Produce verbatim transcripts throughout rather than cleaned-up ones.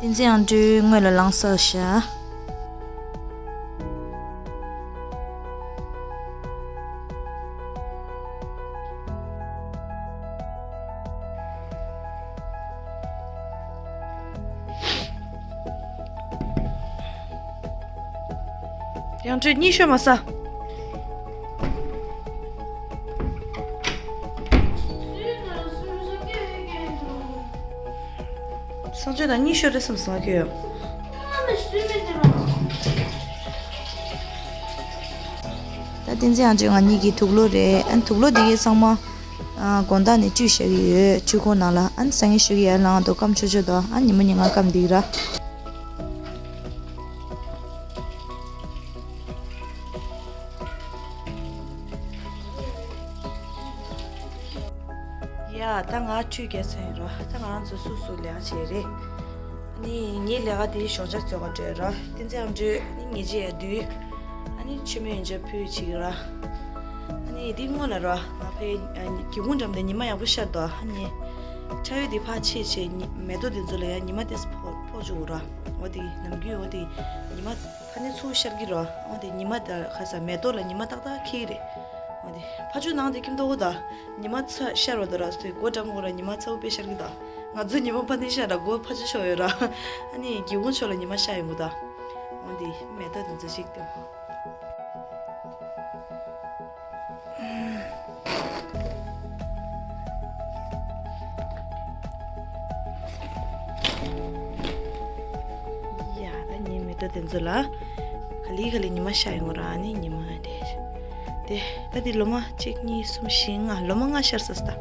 བསྟན་འཛིན་དབྱངས་སྒྲོན་སྔོན་ལ་ལངས་ས་བཞག་དབྱངས་སྒྲོན་གཉིད་ཤོར་མ་ས། སངས་ཆོས་དང་གཉིད་ཤོར་རེད་བསམ་སོང་ང་ཁྱོད། ད་བསྟན་འཛིན་དབྱངས་སྒྲོན་ང་གཉིས་ཀྱི་དུག་ལོག་རེད། ཨ་ནི་དུག་ལོག་འདི་གའི་ཚང་མ་ཨ་དགོང་དག་ནས་བཀྲུས་བཞག་གི་ཡོད། འཕྲུལ་འཁོར་ནང་ལ། ཨ་ནི་སང་ཉིན་ཞོགས་ཀྱི་ཡར་ལངས་འདུག་སྐམ་ཆོག་ཆོག་འདུག་ཨ་ནི་ཉི་མ་ཉིན་གང་སྐམ་འདུག་ར། ཡ། ད་ང་ཁྲུས་བརྒྱབ་ཚར་ཡིན་རོ། ད་ང་རང་ཚོ་སུ་སུ་ལས་ཀ་བྱེད་རེད། ཨ་ནི་ངའི་ལས་ཀ་དེ་ཞོགས་ཇ་བཙོས་ག་འགྲོ་ཡ་རོ། བསྟན་འཛིན་ཨ་མཆོད་ཨ་ནི་ཉལ་ཆས་ཡ་བསྡུས། ཨ་ནི་མཆོད་མེ་ཡོན་ཆབ་ཕུལ་བྱེད་ཀྱི་ར། ཨ་ནི་དེ་སྔོན་ལ་རོ། ང་ཕའི་སྒེའུ་ཁུང་འགྲམ་དེ་ཉི་མ་ཡག་པོ་ཤར་འདུག་ཨ་ནི་ཁྲ་ཡོལ་དེ་ཕར་ཕྱེས་བྱས་ཉི་མེ་ཏོག་དེ་ཚོ་ལ་ཡ་ཉི་མ་དེ་ཕོག་ཕོག་བཅུག་རོ། འོ་དེ་ནམ་རྒྱུན་འོ་དེ་ཉི་མ་ཕ་ནི་ཚུར་ཤར་གྱི་རོ། འོ་དེ་ཉི་མ་དེ་ཁ་ས་མེ་ཏོག་ལ་ཉི་མ་ཏག་ཏག་འཁེལ་གྱི་རེད། འོ་དེ་ཕ་ཆུ་ནང་དེ་ཁྱིམ་ཐོག་གོ་ད་ཉི་མ་ཚ་ཤར་བ་དེ་ར་སྟོད་སྒོ་འགྲམ་གོ་ར་ཉི་མ་ཚ་བོ་དཔེ་ཤར་གྱི་ད། ང་ཚོ་ཉི་མ་ཕ་ནི་ཤར་ར་སྒོ་ཕ་ཆུ་ཤོར་ཡོད་ར། ཨ་ནི་སྒེའུ་ཁུང་ཕྱོགས་ལ་ཉི་མ་ཤར་ཡོང་གོ་ད། འོ་དེ་མེ་ཏོག་དེ་ཚོ་ཞིག་སྟོན། ཡ། ད་ངའི་མེ་ཏོག་དེ་ཚོ་ལ་ག་ལེ་ག་ལེ་ཉི་མ་ཤར་ཡོང་ར། ཨ་ནི་ཉི་མ་དེ་དེ་ད་དེ་ལོ་མ་གཅིག་གཉིས་གསུམ་བཞི་ལྔ་ལོ་མ་ལྔ་ཤར་ས་ས་ད།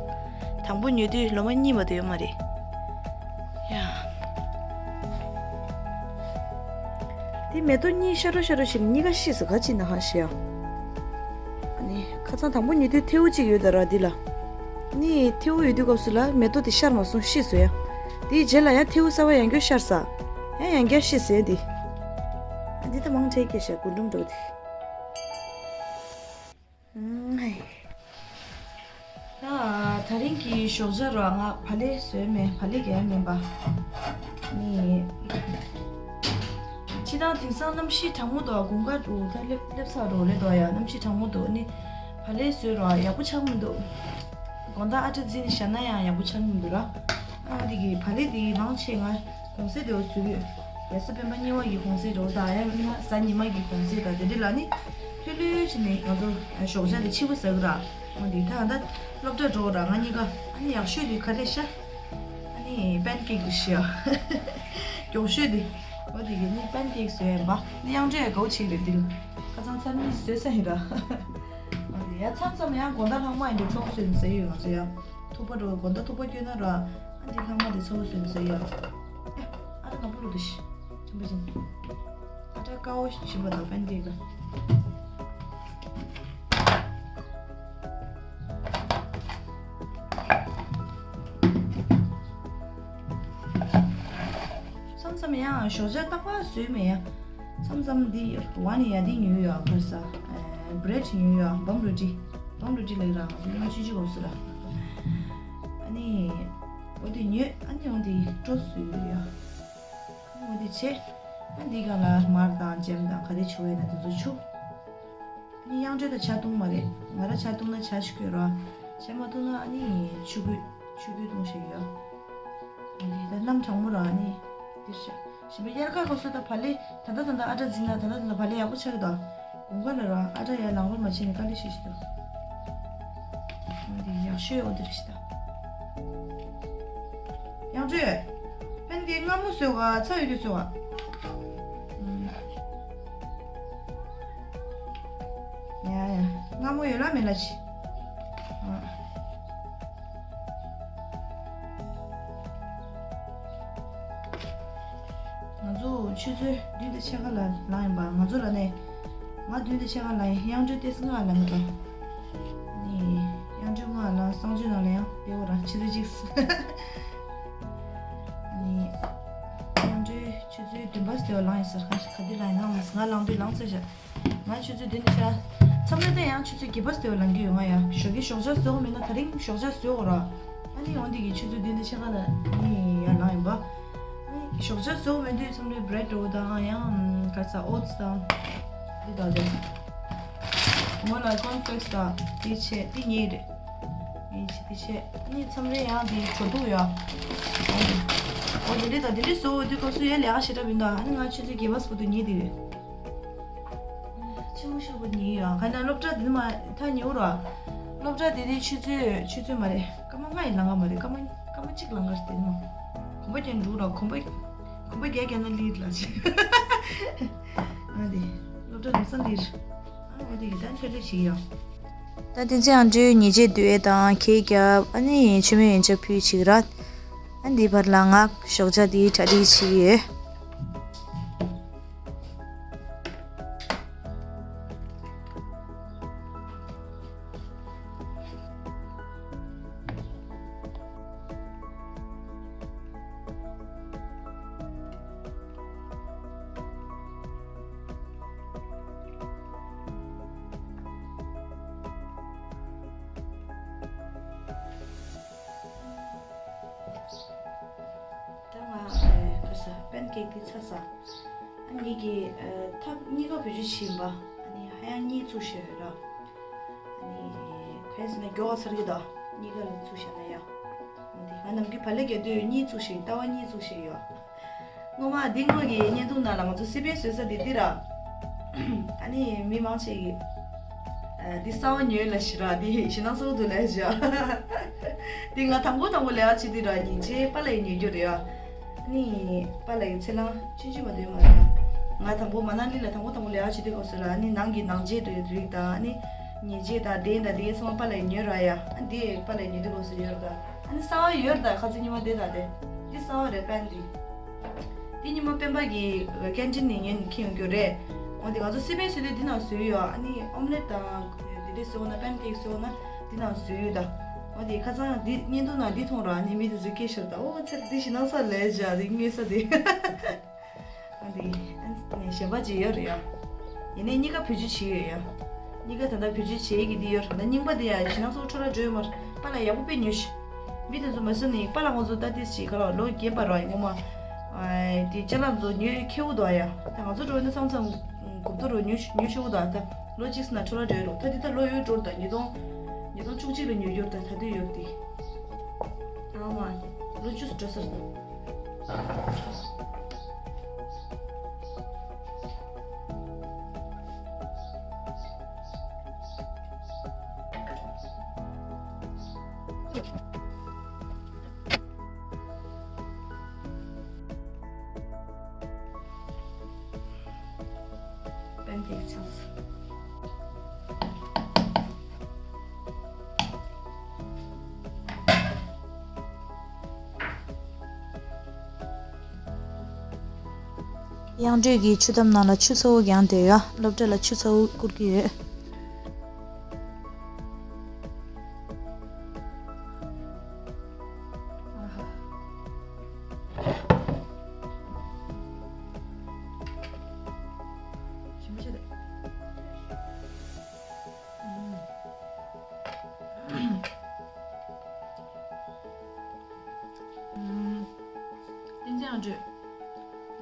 དང་པོ་ཉོས་དུས་ལོ་མ་གཉིས་མ་གཏོགས་ཡོད་མ་རེད། ཡ། དེ་མེ་ཏོག་གཉིས་ཤར་རོ་ཤར་རོ་བྱས་ནས་གཉིས་ཀ་ཤི་སོང་། ག་ཅི་ན་ཧ་ཤི་ཡ། ཨ་ནི་ཁ་སང་དང་པོ་ཉོས་དུས་ཐེའུ་གཅིག་ཡོད་ད་ར་འདི་ལ། ཨ་ནི་ཐེའུ་ཡོད་དུས་སྐབས་སུ་ལ་མེ་ཏོག་དེ་ཤར་མ་སོང་ཤི་སོང་ཡ། དེའི་རྗེས་ལ་ཡང་ཐེའུ་གསར་པ་ཡང་བསྐྱར་ཤར་ས། ཡང་ཡང་བསྐྱར་ཤི་སོང་འདི། ཨ་འདི་ད་མང་ཆེ་སྐྱེས་ཤག་རྒུན་འབྲུམ་འདྲ་བོ་དེ། ཨ། ད་རིང་གི་ཞོགས་ཇ་རོ། ང་བག་ལེབ་བཟོས་མེད། བག་ལེབ་རྒྱག་མེད་པ། ནི། ཕྱི་དང་དེང་སང་གནམ་གཤིས་གྲང་མོ་འདུག་དགུན་ཁ་འདུག་ད་སླེབས་སླེབས་ཚར་རོ་རེད་འདུག་ཡ། གནམ་གཤིས་གྲང་མོ་འདུག་ནི། བག་ལེབ་བཟོས་རོ། ཡག་པོ་ཆགས་མི་འདུག་དགོང་དག་ཨ་ཊ་འཛིན་བཞག་ན་ཡང་ཡག་པོ་ཆགས་མི་འདུག་ར། ཨ་འདི་གི་བག་ལེབ་འདི་མང་ཆེ་ང་གོང་ཚད་དེ་བ་བཟོས་ཡོད། རེས་གཟའ་སྤེན་པ་གཉིས་པ་གི་གོང་ཚད་འདྲ་བོ་དང་ཡང་ན་གཟའ་ཉི་མ་གི་གོང་ཚད་དང་དེ་འདྲ་ལ་ནི། ལྷོད་ལྷོད་བྱས་ནས་ང་ཚོ་ཞོགས་ཇ་དེ་ཕྱི་པོ་ཟ་གི་ར། འོ་འདི་ད་ད་སློབ་གྲྭ་འགྲོ་ར་ང་གཉིས་ཀ། ཨ་ནི་ཡག་ཤོས་དེ་ག་རེ་ཤ། ཨ་ནི་པན་ཀེག་རེད་ཤ། མགྱོགས་ཤོས་དེ། འོ་དེ་གི་ནི་པན་ཀེག་བཟོས་ཡིན་པ། ནི་དབྱངས་སྒྲོན་ཡང་དགའ་བོ་བྱེད་རེད་འདི་ལ། ཁ་སང་ཚར་གཉིས་བཟོས་ས་ཡིན་ར། འོ་དེ་ཡ་མཚམས་མཚམས་ཡང་དགོང་དག་ལྷག་མ་ཡིན་དེ་ཚོགས་བཟོས་ནས་ཟ་ཡོད་ང་ཚོ་ཡ། ཐུག་པ་འགྲོ་དགོང་དག་ཐུག་པ་སྐྱོན་ན་ར། ཨ་འདི་ལྷག་མ་དེ་ཚོགས་བཟོས་ནས་ཟ་ཡོད། ཨ་ད་ང་པུ་རུ་དུ་ཤི། ཐུམ་པ་ཅན། ཨ་ད་ཀའོ་ཤི་བ་དང་པན་ཀེག་ལ། མཚམས་མཚམས་ཡང་ཞོགས་ཇ་རྟག་པར་བཟོས་མེད་ཡ། མཚམས་མཚམས་འདི་ཝ་ནི་ཡ་འདི་ཉོས་ཡོད་ཁར་ས། བྷི་རེད་ཉོས་ཡོད། བམ་རོ་ཏི། བམ་རོ་ཏི་ལེགས་ར་ང་ཚོ་ཡང་ཆུ་ཆུ་གོ་སུ་ར། ཨ་ནི། འོ་དེ་ཉོས། ཨ་ནི་འོ་དེ་སྤྲོ་སུ་ཡོད་ཡ། འོ་དེ་བྱས། ཨ་འདི་ག་ལ་མར་དང་ཇེམ་དང་ག་དེ་བྱུག་ཡོད་ན་དེ་ཚོ་བྱུག་ཨ་ནི་དབྱངས་སྒྲོན་ད་ཇ་བཏུང་མ་རེད། ང་ར་ཇ་བཏུང་ན་ཇ་ཞིག་དགོས་ར། ཇ་མ་བཏུང་ན་ཨ་ནི་ཆུ་ཁོལ་ཆུ་ཁོལ་བཏུང་ཤེས་ཡོད། ཨ་ནི་ད་གནམ་གྲང་མོ་ར་ཨ་ནི་དེ་ཤ་ཞིམ་པའི་དབྱར་ཁ་སྐབས་སུ་ད་བག་ལེབ་ད་ད་ད་ད་ཨ་ཊ་འཛིན་ན་ད་ད་ད་བག་ལེབ་ཡག་པོ་ཆགས་ཀྱི་ད། དགུན་ཁ་ལ་ར་ཨ་ཊ་ཡར་ལངས་རོགས་མ་བྱས་ནས་དཀའ་ལས་ཤིག་ཤིག་ད། ཨ་ནི་ཡག་ཤོས་འོ་དེ་རེད་ཤི་ད། དབྱངས་སྒྲོན། པན་ཀེག་མངར་མོ་བཟོས་ག་ཚ་ཡོད་དུས་བཟོས་ག་ཡ་ཡ། མངར་མོ་ཡོད་ལ་མེད་ལ་ཆི། ཨ། ང་ཚོ་ཆུ་ཚོད་བདུན་དང་ཕྱེད་ཀ་ལ་ལངས་ཡིན་པ། ང་ཚོ་ལ་ནས་ང་བདུན་དང་ཕྱེད་ཀ་ལངས་ཡིན། དབྱངས་སྒྲོན་ཏོག་ཙམ་སྔ་ལངས་ཡིན་པ། ནི་དབྱངས་སྒྲོན་སྔ་ལངས་སང་ཆུ་ནང་ལ་ཡང་དེ་འོ་ར་ཆུ་ཚོད་གཅིག་ནི་དབྱངས་སྒྲོན་ཆུ་ཚོད་བདུན་པ་སྟེ་བ་ལངས་ཡིན་ཟེར། ག་ག་དུས་ལངས་ཡིན་ན་ང་ལངས་དུས་ལངས་ཚར་བཞག་ང་ཆུ་ཚོད་བདུན་དང་ཕྱེད་ཀ། མཚམས་རེ་དེ་ཡང་ཆུ་ཚོད་བརྒྱད་པ་སྟེ་བ་ལངས་ཀྱི་ཡོད། ང་ཡ་ཞོགས་ཀའི་ཞོགས་ཇ་བཟོ་དགོས་མིན་ན་ད་རིང་ཞོགས་ཇ་བཟོ་དགོས་ར། ཨ་ནི་འོན་ཏེ་གི་ཆུ་ཚོད་བདུན་དང་ཕྱེད་ཀ་ལ་ནི་ཡར་ལངས་ཡིན་པ། ཨ་ནི་ ཞོགས་ཇ་བཟོ་མི་འདོད་མཚམས་རེ་བྷི་རེཌ་འདྲ་བོ་དང་ཡང་ག་ས་ཨོ་ཊི་སི་དང་། འདི་དང་འདི། ངོ་ལ་ཀོན་ཕི་ལེག་སི་དང་དེ་ཆེ་དེ་ཉེ་རེད། ཉེ་ཆེ་དེ་ཆེ་ཨ་ནི་མཚམས་རེ་ཡང་དེ་གྲོ་དུག་ཡ། ཨོ་དེ་འདི་དང་དེ་འདྲ་བཟོ་འོ་དུས་སྐབས་སུ་ཡ་ལས་ཀ་ཞེ་དྲག་མི་འདུག་ཨ་ནི་ང་ཆུ་ཚོད་བརྒྱད་པ་སུ་དུ་ཉེ་དེ་རེད། ཆེ་མོ་ཤོར་བ་ཉེ་ཡ་ག་ན་སློབ་གྲྭ་དེ་ནི་མ་ཐག་ཉེ་བོ་ར། སློབ་གྲྭ་དེ་དེ་ཆུ་ཚོད་ཆུ་ཚོད་མ་རེད་སྐར་མ་ལྔ་ཡི་ལང་ག་མ་རེད་སྐར་མ་སྐར་མ་གཅིག་ལང་ག་རེད་དེ་ནི་མ། གོམ་པ་ཀྱང་འགྲུག་ར་གོམ་པ། གོམ་པ་བརྒྱ་བརྒྱབ་ན་ལིར་ལ་ཆེ། ཨ་དེ། སློབ་གྲྭ་ལམ་སང་ལིར། ཨ་འོ་དེ་ཡི་ད་ཐོན་ལེ་ཞིག་ཡོད། ད་དེ་ཚེ་ཨང་སྤྲེའུ་ཉེས་ཆད་བསྡུ་ཡས་དང་ཁེག་རྒྱབ་ཨ་ནི་མཆོད་མེ་ཡོན་ཆབ་ཕུལ་ཅིག་ར། ཨ་འདི་བར་ལ་ང་ཞོགས་ཇ་དེའི་གྲ་སྒྲིག་བྱེད་ཀྱི་ཡོད། ད་ང་ཨེ་ཁ་ས་པན་ཀེག་འདི་ཚ་ས། ཨ་ངེད་ཀྱིས་ཨེ་ཐབ་གཉིས་ཀ་བེད་སྤྱོད་བྱེད་ཡིན་པ། ཨ་ནི་ཧ་ཡང་གཉིས་བཙུགས་བཞག་ཡོད་ར། ཨ་ནི་ག་རེ་ཟེར་ན་མགྱོགས་པ་ཚར་གྱི་འདུག་གཉིས་ཀ་ལ་བཙུགས་བཞག་ན་ཡ། འོ་དེ་ང་ནམ་རྒྱུན་བག་ལེབ་རྒྱག་དུས་གཉིས་བཙུགས་བཞག་ལྟ་བ་གཉིས་བཙུགས་བཞག་ཡོད། སྔོན་མ་འདི་སྔོན་གྱི་བརྙན་ཐུང་ནང་ལ་ང་ཚོ་སི་པན་བཟོས་ས་འདི་འདི་ར། ཨ་ནི་མི་མང་ཆེ་གིས་ཨ་འདི་གསར་པ་ཉོས་ལ་ཞེ་དྲག་འདི་ཞེད་སྣང་ཚ་པོ་འདུག་ལབ་བཞག་འདི་ང་དང་པོ་དང་པོ་ལས་ཀ་བྱེད་དུས་ར་ཉིན་རྗེས་པཱ་ལགས་ཉོས་རྒྱུ་རེད་ཨ། ཨ་ནི་པཱ་ལགས་ཚེ་ལང་ཆུང་ཆུང་མ་འདུག་མ་ར། ང་དང་པོ་མ་ན་ལི་ལ་དང་པོ་དང་པོ་ལས་ཀ་བྱེད་དུས་སྐབས་སུ་ར་ཨ་ནི་ནང་གི་ནང་ཆས་དུ་རིགས་དང་ཨ་ནི་ཉིན་རྗེས་དང་གདན་དང་དེ་ཚང་མ་པཱ་ལགས་ཉོས་ར་ཡ། ཨ་འདི་པཱ་ལགས་ཉོས་དུས་སྐབས་སུ་ཡོད་ར་ད། ཨ་ནི་གསར་པ་ཡོད་རེད་ད། ཁ་ཚིག་ཉི་མ་དེ་ད་དེ། འདི་གསར་པ་རེད་པན་འདི། འདི་ཉི་མ་སྤེན་པ་གི་ཀན་ཊིན་ནས་ངས་ཁྱེར་ཡོང་རྒྱུ་རེད། འོ་འདི་ང་ཚོ་སི་པན་བཟོས་དུས་འདི་ནང་བཟོས་ཡོད། ཨ་ནི་ཨོམ་ལེ་ཊི་དང་དེ་འདྲས་བཟོས་ན་པན་ཀེག་བཟོས་ན་འདི་ནང་བཟོས་ཡོད་ད། འོ་འདི་ཁ་སང་འདི་བརྙན་ཐུང་ནང་འདི་མཐོང་ར། ཨ་ནི་མི་དེ་ཚོས་སྐད་ཤོར་ད། ཨོ་ཚེ་འདི་ཞེད་སྣང་ཚ་ལས་བྱ་འདི་དངོས་ས་དེ། ཨ་འདི་ཨ་ནི་གཞན་པ་ཅིག་ཡོད་རེད་ཡ། ཡིན་ནའི་གཉིས་ཀ་བེད་སྤྱོད་བྱེད་ཡོད་ཡ། གཉིས་ཀ་ད་ལྟ་བེད་སྤྱོད་བྱེད་ཀྱི་འདི་ཡོད་རེད། ད་རྙིང་པ་འདི་ཡ་ཞེད་སྣང་ཚ་པོ་འཕྲོ་བརླག་འགྲོ་ཡོད་མ་རེད། པཱ་ལགས་ཡག་པོ་དཔེ་ཉོས་ཤག་མི་དེ་ཚོ་མ་བཟོ་ནི་པཱ་ལགས་ང་ཚོ་ད་ཏིས་ཞིག་ག་ལ་ལོ་རྒན་པ་ར་ཡིན་ངོ་མ། ཨ་དེ་ཅ་ལག་ཚོ་ཉོས་ཁེ་པོ་འདུག་ཡ། ད་ང་ཚོ་འགྲོ་ཡིན་ན་མཚམས་མཚམས་གོ་བརྡ་རུ་ཉོས་ཉོས་ཤོག་ད། ད་ལོ་གཅིག་ཙམ་ན་འཕྲོ་བརླག་འགྲོ་ཡི་རོ། ད་འདི་ད་ལོ་ཡོད་འགྲོ་ད་ཉིས་སྟོང་ཉིས་སྟོང་བཅུ་གཅིག་ལ་ཉོས་ཡོད་ད། ད་དུང་ཡོད་དེ། ཨ་མ། ལོ་བཅུ་ཙམ་འགྲོ་ས་རེད་ད། པན་ཀེག་ཆགས་སོང་། དབྱངས་སྒྲོལ་གྱིས་ཆུ་དམ་ནང་ལ་ཆུ་ཚ་པོ་བརྒྱངས་བསྡད་ཡོད། སློབ་གྲྭ་ལ་ཆུ་ཚ་པོ་བསྐུར་གྱི་ཡོད། བསྟན་འཛིན་དབྱངས་སྒྲོལ།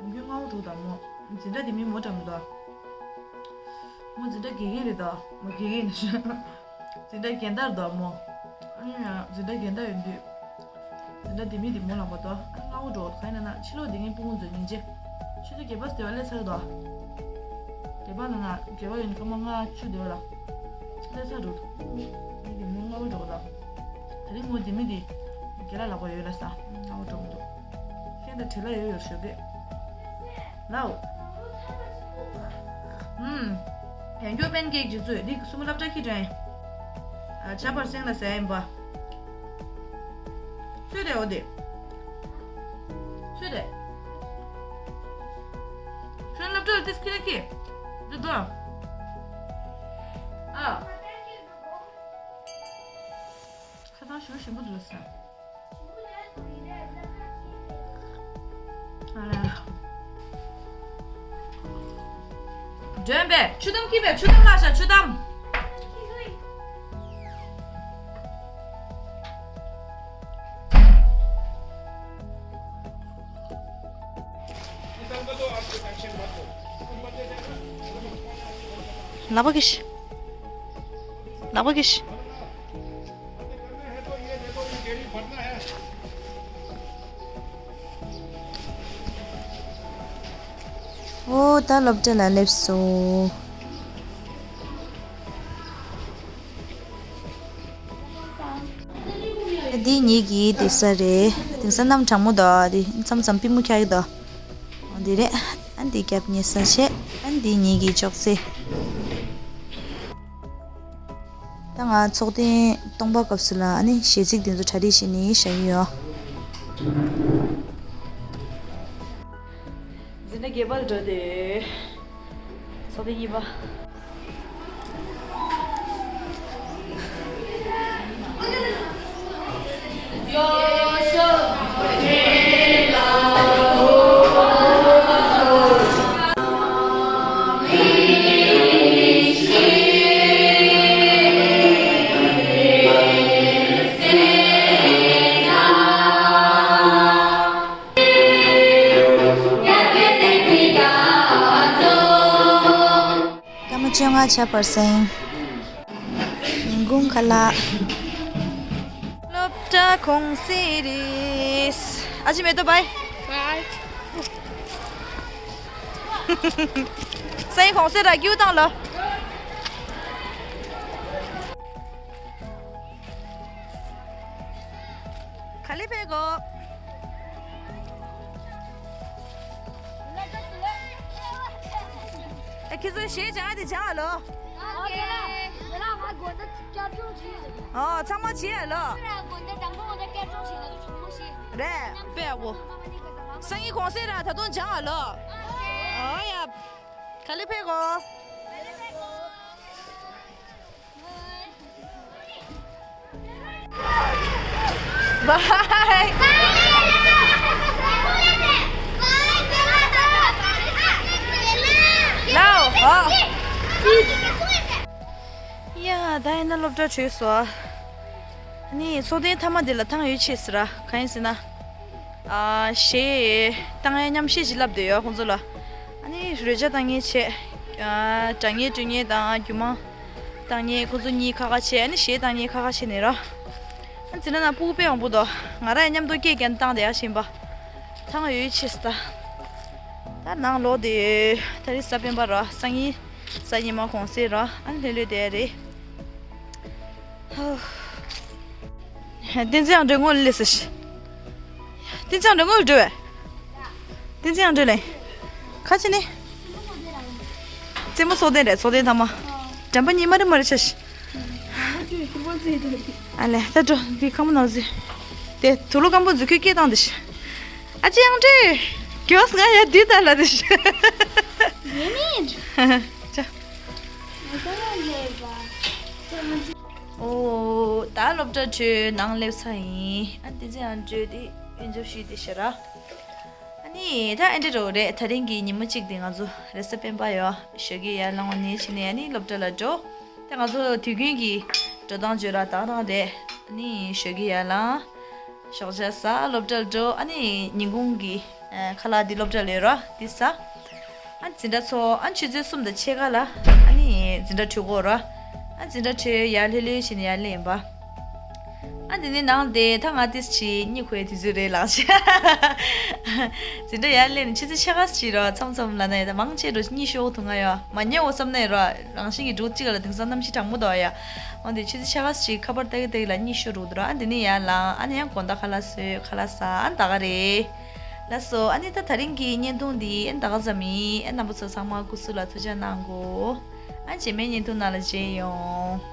ནམ་རྒྱུན་སྔ་པོ་འགྲོ་དང་མོ། འཛིན་གྲྭ་དེ་མི་མོ་འདྲ་མི་འདུག་མོ་འཛིན་གྲྭ་དགེ་རྒན་རེད་ད། མོ་དགེ་རྒན་ནི་འཛིན་གྲྭ་རྒན་བདག་རེད་ད་མོ། ཨ་ནི་ཡང་འཛིན་གྲྭ་རྒན་བདག་ཡིན་དུས། འཛིན་གྲྭ་དེ་མི་དེ་མོ་ལངས་པ་ད། ཨ་ནི་སྔ་པོ་འགྲོ་ག་ཡིན་ན་ན་ཕྱི་ལོགས་དེ་ངའི་སྤུ་གུ་ཚོ་སྙིང་རྗེ། ཆུ་ཚོད་བརྒྱད་པ་ཟེར་བ་སླེབས་ཚར་ད། བརྒྱད་པ་ན་ན་བརྒྱད་པ་ཡོད་ན་སྐར་མ་ལྔ་བཅུ་དེ་བ་ལ། སླེབས་ཚར་འགྲོ། ངས་དེ་མོ་སྔ་པོ་འགྲོ་ག་ད། དེ་རིང་མོ་དེ་མི་དེ། རྒན་ལགས་ལག་པ་ཡོད་ལ་ས། སྔ་པོ་འགྲོ་མི་འདུག་ཁྱེད་འདི་བྲེལ་ལ་ཡོད་ཡོད་ཞོགས་པས། ལའོ། ཨུམ། ཡང་སྐྱོ་པན་ཀེག་ཅིག་བཙོས་འདི་གསུམ་སློབ་གྲྭ་ཁྱི་དྲན། ཨ་ཆ་པར་སེང་ལ་ཟ་ཡིན་པ། ཚོད་རེད་འོ་དེ། ཚོད་རེད། ཁྱོད་སློབ་གྲྭ་ལ་ཏིས་ཁྱི་ལ་ཁྱི། འདི་འགྲོ། ཨ། ཁ་སང་ཞུ་ཞིམ་པོ་འདུག་ཟེར། ཨ་ལ། འདྲེན་པས་ཆུ་དམ་ཁྱི་པས་ཆུ་དམ་ལ་ཤ་ཆུ་དམ། ལག་པ་གིས། ལག་པ་གིས། ཨོ་ད་སློབ་གྲྭ་ལ་སླེབས་སོང་། འདི་ངེད་ཀྱི་སྡོད་ས་རེད། དེང་སང་གནམ་གྲང་མོ་འདུག་འདི་མཚམས་མཚམས་པུས་མོ་འཁྱག་གི་འདུག་འདི་རེད། ཨ་འདི་རྒྱབ་ཉལ་ས་བྱས། ཨ་འདི་ངེད་ཀྱི་ཅོག་ཙེ། ད་ང་ཚོགས་ཐེངས་སྟོང་པ་སྐབས་སུ་ལ་ཨ་ནི་གཞས་ཚིག་དེ་ཚོ་གྲ་སྒྲིག་བྱས་ནས་བཞག་གི་ཡོད། འཛིན་གྲྭ་བརྒྱད་པ་ལ་འགྲོ་དེ། ཚོགས་ཐེངས་གཉིས་པ། སྐར་མ་བཅོ་ལྔ་ཆགས་པར་སེང་། ཉིན་གུང་ཁ་ལག་སློབ་གྲྭ་གུང་སེང་རེད། ཨ་ཅེ་མེ་ཏོག་བྷའི། བྷའི། སེང་གུང་སེང་ར་རྒྱུག་བཏང་ལོ། ག་ལེ་ཕེབས་གོ། ཨེ་ཁྱེད་ཚོ་གཞས་སྦྱང་ཡ་དེ་སྦྱང་ཨ་ལོ། ཨོ་ཚང་མ་བྱེད་ཨ་ལོ། རེད་པས་ཨ་བོ། སང་ཉིན་གུང་སེང་ར་ད་དུང་སྦྱང་ཨ་ལོ། ཨོ་ཡ། ག་ལེ་ཕེབས་གོ། བྷའི། ལའོ། ཨོ། ཡ་ད་ཡིན་ན་སློབ་གྲྭ་གྲོལ་སོང་། ཨ་ནི་ཚོགས་ཐེངས་མཐའ་མ་འདི་ལ་ཐང་ཡོད་ཆེ་ཟེར་ར་གང་ཡིན་ཟེར་ན། ཨ་གཞས་བཏང་ཡ་མཉམ་གཞས་ཅིག་ལབ་བསྡད་ཡོད་ཁོང་ཚོ་ལ། ཨ་ནི་རོལ་ཆ་བཏང་མཁན་བྱས། ཨ་སྒྲ་སྙན་དཀྲོལ་མཁན་དང་རྒྱུད་མང་བཏང་མཁན་ཁོང་ཚོ་གཉིས་ཁ་ཁ་བྱས། ཨ་ནི་གཞས་བཏང་མཁན་ཁ་ཁ་བྱས་ནས་ར། ཨ་འཛིན་གྲྭ་ནང་ཕྲུ་གུ་དཔེ་མང་པོ་འདུག་ང་རང་ཡང་མཉམ་དུ་སྐད་རྒྱག་བཏང་བསྡད་ཡ་བཞིན་པ། ཐང་ཡོད་ཆེ་ད། ད་ནང་ལོག་བསྡད་ཡོད། ད་རེས་གཟའ་སྤེན་པ་ར་སང་ཉིན། གཟའ་ཉི་མ་གུང་སེང་ར་ཨ་ནི་ལྷོད་ལྷོད་བསྡད་ཡ་རེད། ཧོ། བསྟན་འཛིན་ཨང་འགྲོས་ངོ་ལ་སླེབས་སོང་། བསྟན་འཛིན་ཨང་འགྲོས་ངོ་ལ་འགྲོ་བས། བསྟན་འཛིན་ཨང་འགྲོས་ལེན། ཁ་ཆེ་ནི། རྩེད་མོ་ཚོགས་ཐེངས་རེད་ཚོགས་ཐེངས་ཐ་མ། འགྲམ་པ་གཉིས་མ་རི་མ་རི་ཆ་ཤི། ཨ་ལས་ད་འགྲོ་འདི་ཁ་མོ་ནང་འཛུལ། དེ་དུག་ལོག་སྐམ་པོ་འཛུལ་ཁྱོད་སྐད་བཏང་དེ་ཤི། ཨ་ཅེ་ཨང་འགྲོས། མགྱོགས་ང་ཡ་འདི་ལྟ་ལ་དེ་ཤི། ཡེ་མིན། ཅ། ཨོ། ད་སློབ་གྲྭ་གྲོལ་ནང་སླེབས་ཚར་ཡིན། ཨ་བསྟན་འཛིན་ཨང་འགྲོས་དེ་ཡོན་ཆབ་ཤིག་དེ་ཤི་ར། ཨ་ནི་ད་ཨེ་འདྲ་རོ་རེད། ད་རིང་གི་ཉིན་མོ་གཅིག་དེ་ང་ཚོ་རེས་གཟའ་སྤེན་པ་ཡོད། ཞོགས་ཀས་ཡར་ལངས་ནས་ཕྱིན་ནས་ཨ་ནི་སློབ་གྲྭ་ལ་འགྲོ། ད་ང་ཚོ་དུས་རྒྱུན་གྱི་འགྲོ་སྟངས་བརྗོད་ར་ཏག་ཏག་རེད། ཨ་ནི་ཞོགས་ཀས་ཡར་ལངས། ཞོགས་ཇ་ཟ། སློབ་གྲྭར་འགྲོ། ཨ་ནི་ཉིན་གུང་གི་ཨ་ཁ་ལག་འདི་སློབ་གྲྭ་ལས་ར་འདི་ཟ། ཨ་འཛིན་གྲྭ་ཚོགས། ཨ་ཆུ་ཚོད་གསུམ་དང་ཕྱེད་ཀ་ལ་ཨ་ནི་འཛིན་གྲྭ་གྲོལ་གོ་ར། ཨ་འཛིན་གྲྭ་གྲོལ་ཡར་ལྷོད་ལྷོད་བྱས་ནས་ཡར་སླེབས་ཡིན་པ། ཨ་འདི་ནི་ནང་དེ་ད་ང་ཏིས་ཅི་གཉིད་ཁུག་དུས་ཚོད་རེད་ལགས་ཅི། འཛིན་གྲྭ་ཡར་སླེབས་ནས་ཆུ་ཚོད་ཕྱེད་ཀ་ཅིག་ར་མཚམས་མཚམས་ལ་ན་ཡ་ད་མང་ཆེ་འགྲོ་གཉིད་ཤོར་ཐུབ་ང་ཡོད་མ་ཉལ་འོ་བསམ་ན་ཡ་ར་རང་བཞིན་གྱི་འགྲོ་གཅིག་ལ་དེང་སང་གནམ་གཤིས་གྲང་མོ་འདུག་ཡ། འོ་འདི་ཆུ་ཚོད་ཕྱེད་ཀ་ཅིག་ཁ་པར་ལྟ་གི་ལྟ་གི་ལ་གཉིད་ཤོར་འགྲོ་འདུག་ར། ཨ་འདི་ནི་ཡར་ལངས། ཨ་ནི་ཡང་དགོང་དག་ཁ་ལག་བཟོས། ཁ་ལག་ཟ། ཨ་ནི་ད་ག་རེད། ལགས་སོ། ཨ་ནི་ད་ད་རིང་གི་བརྙན་ཐུང་འདི་ཨ་ནི་ད་ག་ཙམ་ཡིན། ཨ་རྣམ་པ་ཚོ་ཚང་མ་སྐུ་གཟུགས་ལ་ཐུགས་ཅག་གནང་གོ། ཨ་རྗེས་མའི་བརྙན་ཐུང་ནང་ལ་མཇལ་ཡོང་།